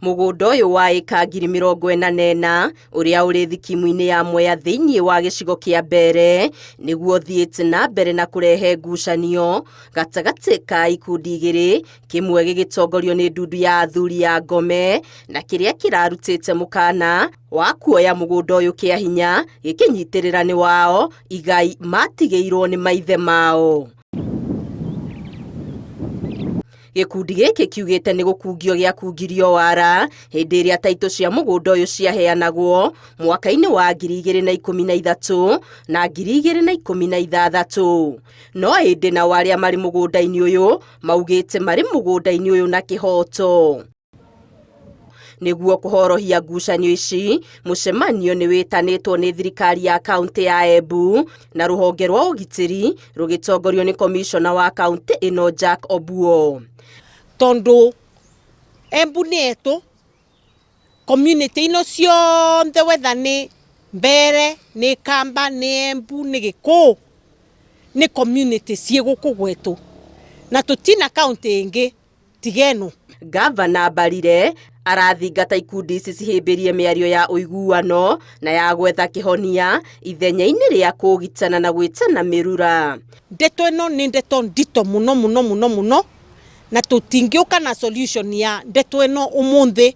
Mũgũnda ũyũ wa ĩka 44,000 ũrĩa ũrĩ thikimu-inĩ ya Mwea thĩinĩ wa gĩcigo kĩa Mbere nĩguo ũthiĩte na mbere na kũrehe ngucanio gatagatĩ ka ikundi igĩrĩ, kĩmwe gĩgĩtongorio nĩ ndundu ya athuri ya Ngome na kĩrĩa kĩrarutĩte mũkana wa kuoya mũgũnda ũyũ kĩa hinya gĩkĩnyitĩrĩra nĩ wao igai matigĩirwo nĩ maithe mao. Gĩkundi gĩkĩ kiugĩte nĩ gũkungio gĩakungirio wara hĩndĩ ĩrĩa taitũ cia mũgũnda ũyũ ciaheanagwo mwaka-inĩ wa 2013 na 2016. No ĩndĩ nao arĩa marĩ mũgũnda-inĩ ũyũ maugĩte marĩ mũgũnda-inĩ ũyũ na kĩhoto. Nĩguo kũhorohia ngucanio ici, mũcemanio nĩ wĩtanĩtwo nĩ thirikari ya kaũntĩ ya Embu na rũhonge rwa ũgitĩri rũgĩtongorio nĩ komishona wa kaũntĩ ĩno Jack Obuo. Tondu Embu nĩ yetu, community ino cionthe whether nĩ Mbere, nĩ Kamba, nĩ Embu, nĩ Gĩkũũ, nĩ community ciĩ gũkũ gwetũ na tũtina county ĩngĩ tiga ĩno. Gavana Mbarire arathingata ikundi ici cihĩmbĩrie mĩario ya ũiguano na ya gwetha kĩhonia ithenya-inĩ rĩa kũũgitana na gwĩtana mĩrura. Ndeto ĩno nĩ ndeto ndito mũno mũno mũno mũno na tũtingĩũka na solution ya ndeto ĩno ũmũthĩ,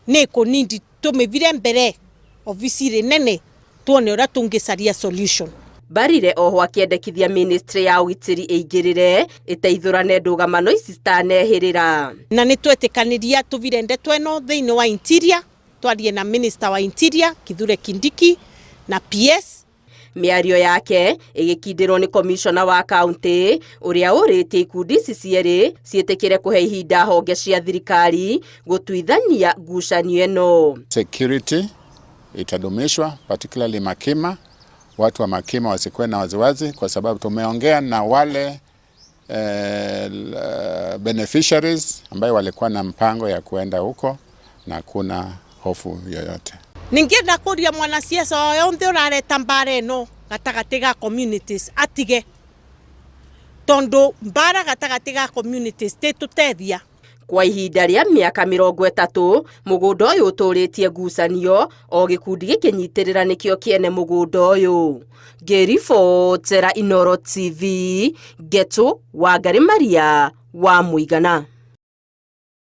nĩ kũnindi tũmĩvire mbere obici rĩ nene tuone ũrĩa tũngĩcaria solution. Mbarire oho akĩendekithia ministry ya ũgitĩri ĩingĩrĩre ĩteithũrane ndũgamano ici citanehĩrĩra. Na nĩ twetĩkanĩria tũvire ndeto ĩno thĩinĩ wa interior, twarie na minister wa interior Kithure Kindiki na PS. Mĩario yake ĩgĩkindĩrwo nĩ komishona wa kaũntĩ ũrĩa ũrĩtie ikundi ici cierĩ ciĩtĩkĩre kũhe ihinda honge cia thirikari gũtuithania ngucanio ĩno. Security itadumishwa, particularly Makima. Watu wa Makima wasikuwe na wasiwasi kwa sababu tumeongea na wale beneficiaries ambayo walikuwa na mpango ya kuenda huko na kuna hofu yoyote. Ningĩenda kũria mwanasiasa o yothe ũrareta mbara ĩno gatagatĩ ga communities atige, tondu mbara gatagatĩ ga communities tĩtũtethia. Kwa ihinda rĩa mĩaka 30 mũgũnda ũyũ ũtũrĩtie ngucanio o gĩkundi gĩkĩnyitĩrĩra nĩkĩo kĩene mũgũnda ũyũ. Ngĩribotera Inooro TV, Ngetu Wangari Maria wa Mũigana.